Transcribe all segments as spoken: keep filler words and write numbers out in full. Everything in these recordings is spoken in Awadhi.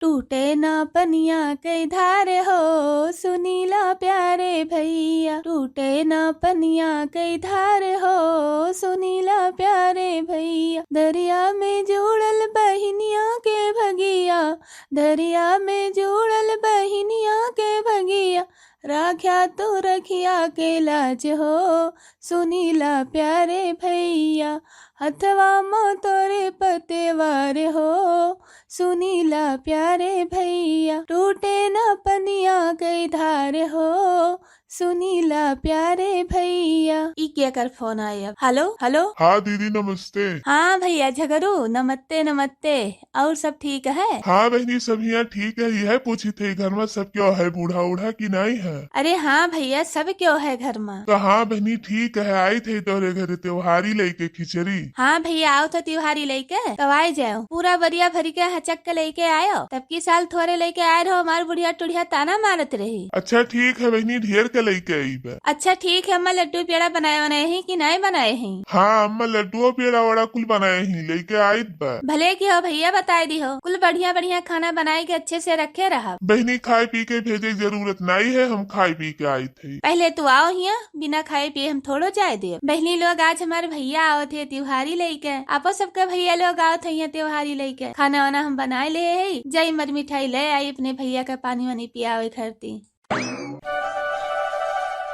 टूटे ना पनिया के धार हो, सुनीला प्यारे भैया। टूटे ना पनिया के धार हो, सुनीला प्यारे भैया। दरिया में जुड़ल बहिनिया के भगिया, दरिया में जुड़ल बहिनिया के भगिया। राख्या तू रखिया के लाज हो, सुनीला प्यारे भैया। हथवा मा तोरे पतवार हो, सुनीला प्यारे भैया। टूटे ना पनिया के धार हो, सुनीला प्यारे भैया। ई केकर फोन आय अब? हेलो, हेलो। हाँ दीदी, नमस्ते। हाँ भैया झगरू, नमस्ते, नमस्ते। और सब ठीक है? हाँ बहिनी, सब हियाँ ठीक है। यह पूछी थे, घर मा सब क्यों है, बूढ़ा उढ़ा कि नाई है? अरे हाँ भैया, सब क्यों है घर मा। तो हाँ बहिनी, ठीक है, आई थे तोरे घरे त्योहारी लइके खिचड़ी। हाँ भैया, आओ तो त्योहारी लइके, तो आए जाओ। पूरा बरिया भरी के हचक के लइके आयो। तब की साल थोरे लइके आए रहो, हमार बुढ़िया टुढ़िया ताना मारत रही। अच्छा ठीक है बहिनी, ढेर के लइके आईबे। अच्छा ठीक है, अम्मा लड्डू पेड़ा बनाए वनाए हैं कि नाई बनाए हैं? हाँ अम्मा, लड्डुओ पेड़ा वड़ा कुल बनाए ही, लइके आइत बा। भले की हो भैया, बताए दी हो, कुल बढ़िया बढ़िया खाना बनाए के अच्छे से रखे रहब। बहिनी, खाए पी के भेजे के जरूरत नाई है, हम खाए पी के आइत है। पहले तू आओ हिया, बिना खाए पिए हम थोड़ो जाए देब। बहिनी लोग, आज हमार भैया आवत है त्योहारी लइके, आपो सबके भैया लोग आवत है हिया त्योहारी लइके। खाना वाना हम बनाए ले है, जाई मर मिठाई ले आई अपने भैया के पानी वानी पियावे खरती।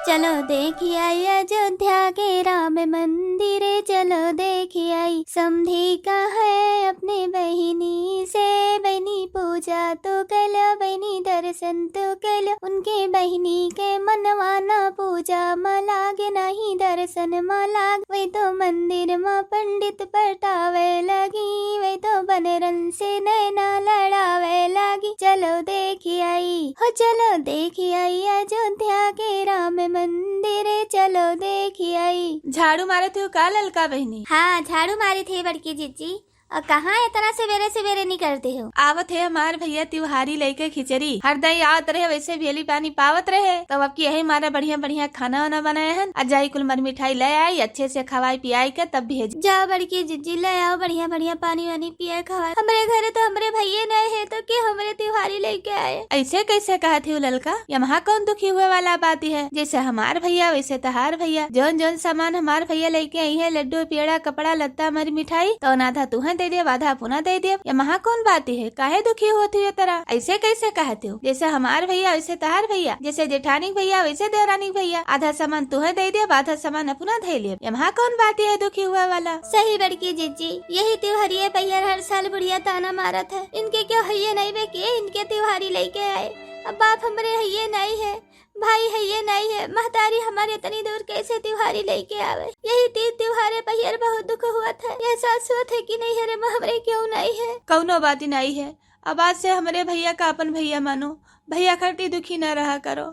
चलो देखि आई अयोध्या के राम मंदिर, चलो देखि आई। समधी कहे अपने बहिनी से, बहिनी पूजा तो कलो, बहिनी दर्शन तो कलो। उनके बहिनी के मनवा ना पूजा मा लागे, नाही दर्शन मा लागे। वही तो मंदिर मा पंडित पटावे लगी, वही तो बनरन से नैना लड़ावे लगी। चलो देखि आई हो, चलो देखि आई अयोध्या के राम मंदिर, चलो देखि आई। झाड़ू मारत हो का ललका बहिनी? हाँ, झाड़ू मारी थे बड़की जिज्जी। और कहाँ इतना सवेरे सवेरे निकलते हो? आवत है हमार भैया त्योहारी लइके खिचड़ी। हर दई आवत रहे, वैसे भेली पानी पावत रहे, तब अब की यही मारा बढ़िया बढ़िया खाना वाना बनाए हन। आ जाई कुल मर मिठाई ले आई, अच्छे से खवाई पियाई के तब भेज। जाओ बड़की जिज्जी, ले आओ बढ़िया बढ़िया पानी वानी पिए खवाए। हमरे घरे तो हमरे भैये नहीं है, तो के हमरे त्योहारी लइके आए? ऐसे कैसे कहत हो ललका? यमहा कौन दुखी हुए वाला बात है? जैसे हमार भैया वैसे तहार भैया। जौन जौन सामान हमार भैया लइके आई है, लड्डू पेड़ा कपड़ा लत्ता मर मिठाई, तौन आधा तुहें दे देब, आधा अपना दे देब। यमहा कौन बात है? काहे दुखी होत हो ये तरह? ऐसे कैसे कहत हो? जैसे हमार भैया वैसे तहार भैया, जैसे जेठानी के भैया वैसे देवरानी के भैया। आधा सामान तुहें दे देब, आधा सामान अपना धइ लेब। यमहा कौन बात है दुखी हुए वाला? सही बड़की जिज्जी, यही त्योहरिये पहियर हर साल बुढ़िया ताना मारत है। इनके क्यों हइये नहीं बे के इनके त्योहारी लइके आए। अब बाप हमरे हइये नहीं है, भाई हइये नहीं है, महतारी हमारे इतनी दूर कैसे त्योहारी लइके आवे? यही तीज त्योहारे पहियर बहुत दुख हुआ था। एहसास हुआ था कि नहीं हरे माँ हमरे क्यों नहीं है। कौनो बात नहीं है, अब आज से हमरे भैया का अपन भैया मानो, भैया खरती दुखी न रहा करो।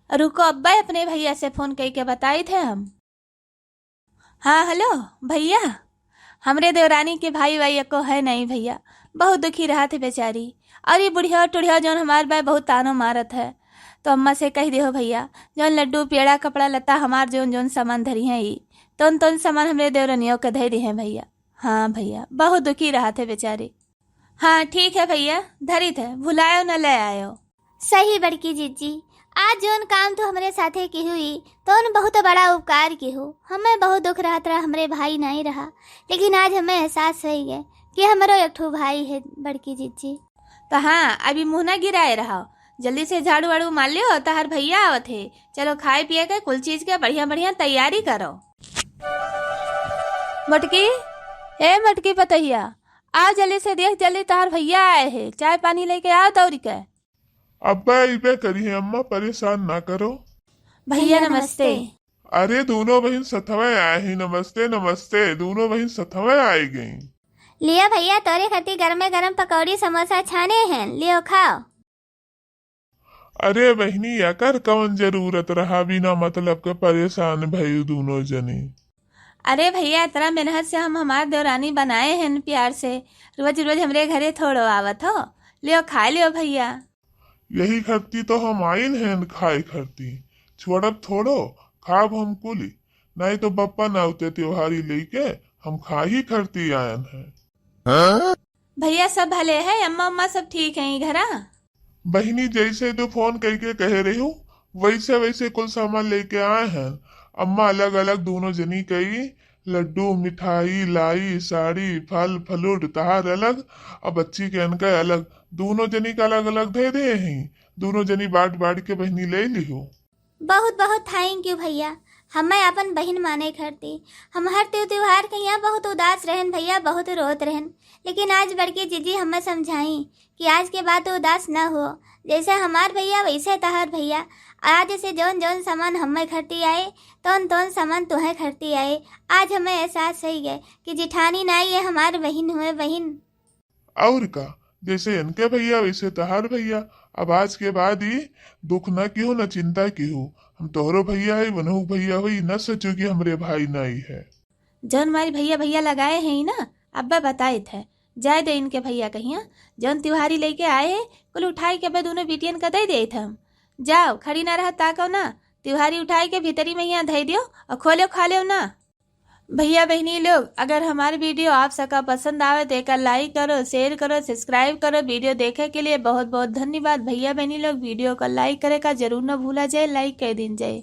रुको अब्बा, अपने भैया से फोन कइके बताई थे हम। हाँ हेलो भैया, हमरे देवरानी के भाई वाई एको है नहीं भैया, बहुत दुखी रहत है बेचारी। और ये बुढ़िया टुढ़िया जौन हमार बा बहुत तानो मारत है, तो अम्मा से कह दिहो भैया, जौन लड्डू पेड़ा कपड़ा लत्ता हमार जौन जौन सामान धरी हैं ई, तौन तौन सामान हमरे देवरनियों के धइ दिहे भैया। हाँ भैया, बहुत दुखी रहत है बेचारी। हाँ ठीक है भैया, धरी थे, भुलायो न ले आयो। सही बड़की जिज्जी, आज जौन काम तू हमरे साथे किहू ई, तौन बहुत बड़ा उपकार किहू। हमें बहुत दुख रहत रहा, हमरे भाई नहीं रहा, लेकिन आज हमें एहसास होइ गए कि हमरो एक ठो भाई है बड़की जिज्जी। तो हाँ, अभी मुँह ना गिराए रहो, जल्दी से झाड़ू वाड़ू मार लियो, तहार भैया आवत है। चलो खाए पिए के कुल चीज के बढ़िया बढ़िया तैयारी करो। मटकी, ए मटकी पतहिया, आओ जल्दी से, देख जल्दी तहार भैया आए है, चाय पानी लइके आओ दौड़ी के। अब्बा अइबे करी है अम्मा, परेशान ना करो। भैया भैया नमस्ते। नमस्ते। अरे दोनों बहिन सथवे आए हैं, नमस्ते नमस्ते, दोनों बहिन सथवे आए गई। लियो भैया, तोरे खातिर गरमे गरम पकौड़ी समोसा छाने हैं, लियो खाओ। अरे बहिनी, एकर कवन जरूरत रहा, बिना मतलब के परेशान भइल दोनों जनी। अरे भैया, इतना मेहनत से हम हमार देवरानी बनाए हैं प्यार से, रोज रोज हमरे घरे थोड़ो आवत हो, लियो खाए लियो भैया। यही खरती तो हम आइन हैं खाए खरती, छोड़ब थोड़ो, खाब हम कुली, नहीं तो बप्पा नावते त्योहारी लइके हम खाही खरती आयन हैं। हाँ? भैया सब भले है, अम्मा उम्मा सब ठीक है घरा? बहिनी, जैसे तू फोन करके कहे रही हो, वैसे वैसे कुल सामान लेके आए हैं। अम्मा अलग अलग दोनों जनी कई लड्डू, मिठाई, लाई, साड़ी, फल, फलूट तहार अलग, अब बच्ची के अनका अलग, दोनों जनी का अलग अलग दे दे हैं। दोनों जनी बांट बांट के बहिनी ले लिहो। बहुत बहुत thank you भैया, हमें अपन बहिन माने खरती। हम हर त्यों त्योहार के यहाँ बहुत उदास रहन भैया, बहुत रोत रहन, लेकिन आज बड़की जीजी हमें समझाई कि आज के बाद उदास न हो, जैसे हमार भैया वैसे तहार भैया। आज से जौन जौन सामान हमें खरती आए, तौन तौन सामान तुहें खरती आए। आज हमें एहसास होई गए कि जिठानी नाई, ये हमार बहिन हुए, बहिन। और का, जैसे इनके भैया वैसे तहार भैया। अब आज के बाद ई दुख ना किहो, ना चिंता किहो। हम तोहरो भैया है, वनहु भैया होई, ना सोचो कि हमरे भाई नाई है। जौन हमारी भैया भैया लगाए हैं ना, अब्बा बताइत है, जाए दे इनके भैया कहिया। जौन तिवारी लेके आए हैं, कुल उठाई के अब्बा दोनों बिटियन का दे देइत हम। जाओ, खड़ी ना रह, ताको ना, तिवारी उठाई के भीतरी में यहाँ धई दियो और खोलो, खा लो ना। भैया बहनी लोग, अगर हमारी वीडियो आप सबका पसंद आवे तो एकर like करो, share करो, subscribe करो। वीडियो देखे के लिए बहुत बहुत धन्यवाद। भैया बहनी लोग, वीडियो का like करे का जरूर न भूला जाए, like कर दीन जाए।